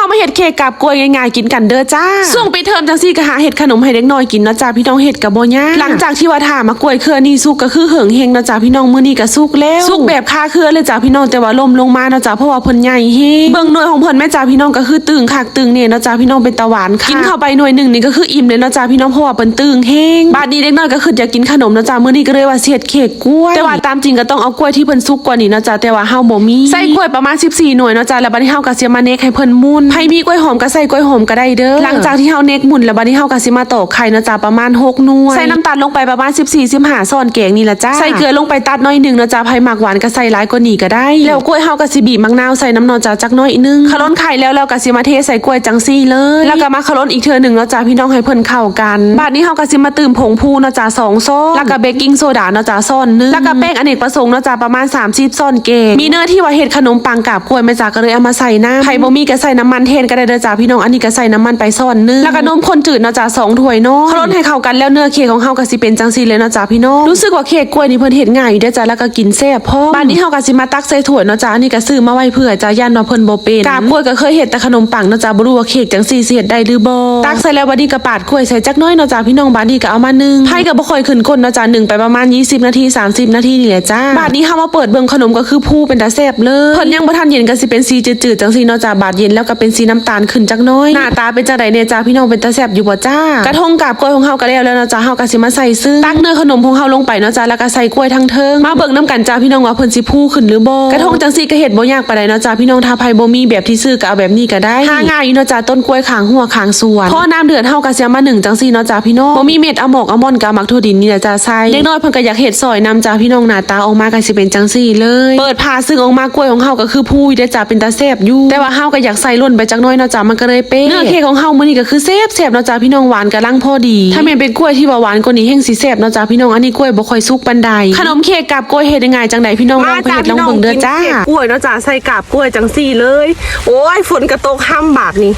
ເຮົາມາເຮັດເຄ້ກກາບກ້ວຍງ່າຍໆກິນກັນເດີຈ້າ. ຊ່ວງປິດເທີມຈັ່ງຊີ້ກໍຫາເຮັດຂະໜົມໃຫ້ເດັກນ້ອຍກິນເນາະຈ້າພີ່ນ້ອງ, ເຮັດກໍບໍ່ຍາກ. ຫຼັງຈາກທີ່ວ່າຖ້າໝາກກ້ວຍເຄືອນີ້ສຸກກໍຄືເຫິງແຮງເນາະຈ້າພີ່ນ້ອງ, ມື້ນີ້ກໍສຸກແລ້ວ. ສຸກແບບຄາເຄືອເລີຍຈ້າພີ່ນ້ອງ, ແຕ່ວ່າຫຼົ່ມລົງມາເນາະຈ້າ ເພາະວ່າເພິ່ນໃຫຍ່ແຮງ. ເບິ່ງໜ່ວຍຂອງເພິ່ນແມ່ນຈ້າພີ່ນ້ອງ, ກໍຄືຕຶງຄັກຕຶງແນ່ເນາະຈ້າພີ່ນ້ອງ, ເປັນຕາຫວານຄັກ. ກິນເຂົ້າໄປໜ່ວຍໜຶ່ງນີ້ກໍຄືອີ່ມເລີຍເນາະຈ້າພີ່ນ້ອງ, ເພາະວ່າເພິ່ນຕຶງແຮງ. ບາດນີ້ເດັກນ້ອຍກໍຄິດຢາກກິນຂະໜົມເນາະຈ້າ, ມື້ນີ້ກໍເລີຍວ່າຊິເຮັດເຄ້ກ ກ້ວຍ ແຕ່ວ່າຕາມຈິງກໍຕ້ອງເອົາກ້ວຍທີ່ເພິ່ນສຸກກວ່ານີ້ເນາະຈ້າ, ແຕ່ວ່າເຮົາບໍ່ມີ. ໃສ່ກ້ວຍປະມານສິບສີ່ໜ່ວຍເນາະຈ້າ, ແລ້ວບາດນີ້ເຮົາກໍຊິມາແນກໃຫ້ເພິ່ນໝຸ່ນ. ໃຜມີກ້ວຍຫອມກໍໃສ່ກ້ວຍຫອມກໍໄດ້ເດີ. ຫຼັງຈາກທີ່ເຮົາແນກໝຸ່ນແລ້ວ, ບາດນີ້ເຮົາກໍຊິມາຕອກໄຂ່ເນາະຈ້າ, ປະມານຫົກໜ່ວຍ. ໃສ່ນ້ຳຕານລົງໄປປະມານສິບສີ່ ສິບຫ້າຊ້ອນແກງນີ້ລະຈ້າ. ໃສ່ເກືອລົງໄປຕັດໜ້ອຍໜຶ່ງເນາະຈ້າ, ໃຜມັກຫວານກໍໃສ່ຫຼາຍກວ່ານີ້ກໍໄດ້. ແລ້ວກ້ວຍເຮົາກໍຊິບີບໝາກນາວໃສ່ນຳເນາະຈ້າ, ຈັກໜ້ອຍໜຶ່ງ. ຄະຫຼົ່ນໄຂ່ແລ້ວ, ແລ້ວກໍຊິມາເທໃສ່ກ້ວຍຈັ່ງຊີ້ເລີຍ, ແລ້ວກໍມາຄະຫຼົ່ນອີກເທື່ອໜຶ່ງເນາະຈ້າພີ່ນ້ອງ, ໃຫ້ເພິ່ນເຂົ້າກັນ. ບາດນີ້ເຮົາກໍຊິມາຕື່ມຜົງພູເນາະຈ້າ ສອງຊ້ອນ, ແລ້ວກໍເບກກິງໂຊດາເນາະຈ້າ ຊ້ອນໜຶ່ງ, ແລ້ວກໍແປ້ງອະເນກປະສົງເນາະຈ້າ ປະມານສາມສິບຊ້ອນແກງ. ມີເນື້ອທີ່ວ່າເຮັດຂະໜົມປັງກາບກ້ວຍແມ່ນຈ້າ, ກໍເລີຍເອົາມາໃສ່ນ້ຳ. ໃຜບໍ່ມີກໍໃສ່ນ້ຳມັນແທນກໍໄດ້ເດີຈ້າພີ່ນ້ອງ. ອັນນີ້ກໍໃສ່ນ້ຳມັນໄປຊ້ອນໜຶ່ງ, ແລ້ວກໍນົມຂ້ນຈືດເນາະຈ້າ ສອງຖ້ວຍນ້ອຍ. ຄະຫຼົ່ນໃຫ້ເຂົ້າກັນແລ້ວ, ເນື້ອເຄ້ກຂອງເຮົາກໍຊິເປັນຈັ່ງຊີ້ເລີຍເນາະຈ້າພີ່ນ້ອງ. ຮູ້ສຶກວ່າເຄ້ກກ້ວຍນີ້ເພິ່ນເຮັດງ່າຍຢູ່ເດ້ຈ້າ, ແລ້ວກໍກິນແຊບພ້ອມ. ບາດນີ້ເຮົາກໍຊິມາຕັກໃສ່ຖ້ວຍເນາະຈ້າ, ອັນນີ້ກໍຊື້ມາໄວ້ເພື່ອຈ້າ, ຢ້ານວ່າເພິ່ນບໍ່ເປັນ. ກາບກ້ວຍກໍເຄີຍເຮັດແຕ່ຂະໜົມປັງເນາະຈ້າ, ບໍ່ຮູ້ວ່າເຄ້ກຈັ່ງຊີ້ຊິເຮັດໄດ້ຫຼືບໍ່. ຕັກໃສ່ແລ້ວ ບາດນີ້ກໍປາດ ກ້ວຍໃສ່ຈັກໜ້ອຍເນາະຈ້າພີ່ນ້ອງ, ບາດນີ້ກໍເອົາມາໜຶ້ງ. ໄຟກໍບໍ່ຄ່ອຍຂຶ້ນກົ້ນເນາະຈ້າ, ໜຶ້ງໄປປະມານຊາວນາທີ ສາມສິບນາທີນີ້ແຫຼະຈ້າ. ບາດນີ້ເຮົາມາເປີດເບິ່ງຂະໜົມ, ກໍຄືພູເປັນຕາແຊບເລີຍ. ເພິ່ນຍັງບໍ່ທັນເຢັນກໍຊິເປັນສີຈືດໆຈັ່ງຊີ້ເນາະຈ້າ, ບາດເຢັນແລ້ວກໍເປັນສີນ້ຳຕານຂຶ້ນຈັກໜ້ອຍ. ໜ້າຕາເປັນຈັ່ງໃດແດ່ຈ້າພີ່ນ້ອງ, ເປັນຕາແຊບຢູ່ບໍ່ຈ້າ? ກະທົງກາບກ້ວຍຂອງເຮົາກໍແລ້ວແລ້ວເນາະຈ້າ, ເຮົາກໍຊິມາໃສ່ຊຶ້ງ. ຕັກເນື້ອຂະໜົມຂອງເຮົາລົງໄປເນາະຈ້າ, ແລ້ວກໍໃສ່ກ້ວຍທັງເທິງ. ມາເບິ່ງນຳກັນຈ້າພີ່ນ້ອງວ່າເພິ່ນຊິຟູຂຶ້ນຫຼືບໍ່. ກະທົງຈັ່ງຊີ້ກໍເຮັດບໍ່ຍາກປານໃດເນາະຈ້າພີ່ນ້ອງ, ຖ້າໃຜບໍ່ມີແບບທີ່ຊື້ກໍເອົາແບບນີ້ກໍໄດ້. ຫາງ່າຍຢູ່ເນາະຈ້າ, ຕົ້ນກ້ວຍຂ້າງຮົ້ວຂ້າງສວນ. ພໍນ້ຳເດືອດ ເຮົາກໍຊິເອົາມາໜຶ້ງຈັ່ງຊີ້ເນາະຈ້າພີ່ນ້ອງ. ບໍ່ມີເມັດອາໝອກອາມອນ ກໍເອົາໝາກຖົ່ວດິນນີ້ແຫຼະຈ້າໃສ່. ເດັກນ້ອຍເພິ່ນກໍຢາກເຮັດຊ່ອຍນຳຈ້າພີ່ນ້ອງ, ໜ້າຕາອອກມາກໍຊິເປັນຈັ່ງຊີ້ເລີຍ. ເປີດຜ່າຊຶ້ງອອກມາ, ກ້ວຍຂອງເຮົາກໍຄືພູຢູ່ເດ້ຈ້າ, ເປັນຕາແຊບຢູ່. ແຕ່ວ່າເຮົາກໍຢາກໃສ່ລ້ນໄປຈັກໜ້ອຍເນາະຈ້າ, ມັນກໍເລີຍເປະ. ເນື້ອເຄ້ກຂອງເຮົາມື້ນີ້ກໍຄືແຊບໆເນາະຈ້າພີ່ນ້ອງ, ຫວານກຳລັງພໍດີ. ຖ້າແມ່ນເປັນກ້ວຍທີ່ວ່າຫວານກວ່ານີ້ແຮ່ງຊິແຊບເນາະຈ້າພີ່ນ້ອງ. ອັນນີ້ກ້ວຍບໍ່ຄ່ອຍສຸກປານໃດ. ຂະໜົມເຄ້ກກາບກ້ວຍເຮັດງ່າຍໆຈັ່ງໃດພີ່ນ້ອງ, ລອງໄປເຮັດລອງເບິ່ງເດີຈ້າ. ມາຈ້າພີ່ນ້ອງ, ກິນເຄ້ກກ້ວຍເນາະຈ້າ, ໃສ່ກາບກ້ວຍຈັ່ງຊີ້ເລີຍ. ໂອ້ຍ ຝົນກໍຕົກຫ້ຳບາດນີ້.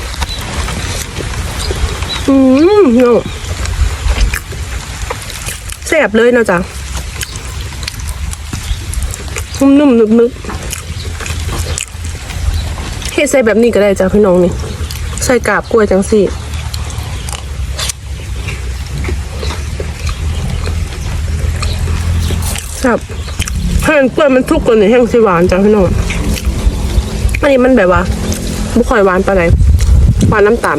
ອືມ ເນາະ ແຊບເລີຍເນາະຈ້າ, ນຸ້ມໆ ໜຶບໆ. ເຮັດໃສ່ແບບນີ້ກໍໄດ້ຈ້າພີ່ນ້ອງນີ້, ໃສ່ກາບກ້ວຍຈັ່ງຊີ້ ແຊບ. ຖ້າກ້ວຍມັນສຸກກວ່ານີ້ແຮ່ງຊິຫວານຈ້າພີ່ນ້ອງ. ອັນນີ້ມັນແບບວ່າບໍ່ຄ່ອຍຫວານປານໃດ, ຫວານນ້ຳຕານ.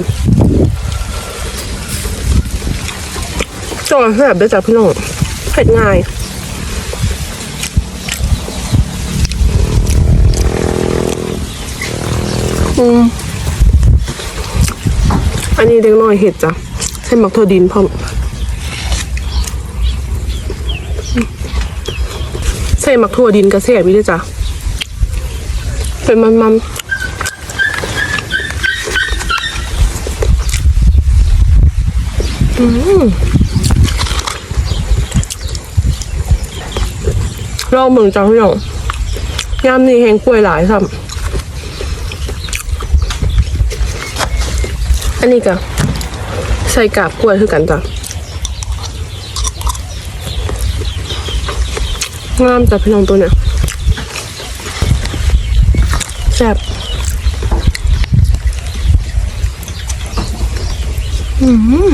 ຈ້າແຊບເດ້ອຈ້າພີ່ນ້ອງ, ເຮັດງ່າຍ. ອືມ ອັນນີ້ເດັກນ້ອຍເຮັດຈ້າ, ໃສ່ໝາກຖົ່ວດິນພ້ອມ. ໃສ່ໝາກຖົ່ວດິນກໍແຊບຢູ່ເດ້ອຈ້າ, ເປັນມັນໆ. ອືມ ລອງເບິ່ງຈ້າພີ່ນ້ອງ, ຍາມນີ້ແຮ່ງກ້ວຍຫຼາຍຊ້ຳ. ອັນນີ້ກໍໃສ່ກາບກ້ວຍຄືກັນຈ້າ. ງາມຈ້າພີ່ນ້ອງ ໂຕນີ້ແຊບ. ອືມ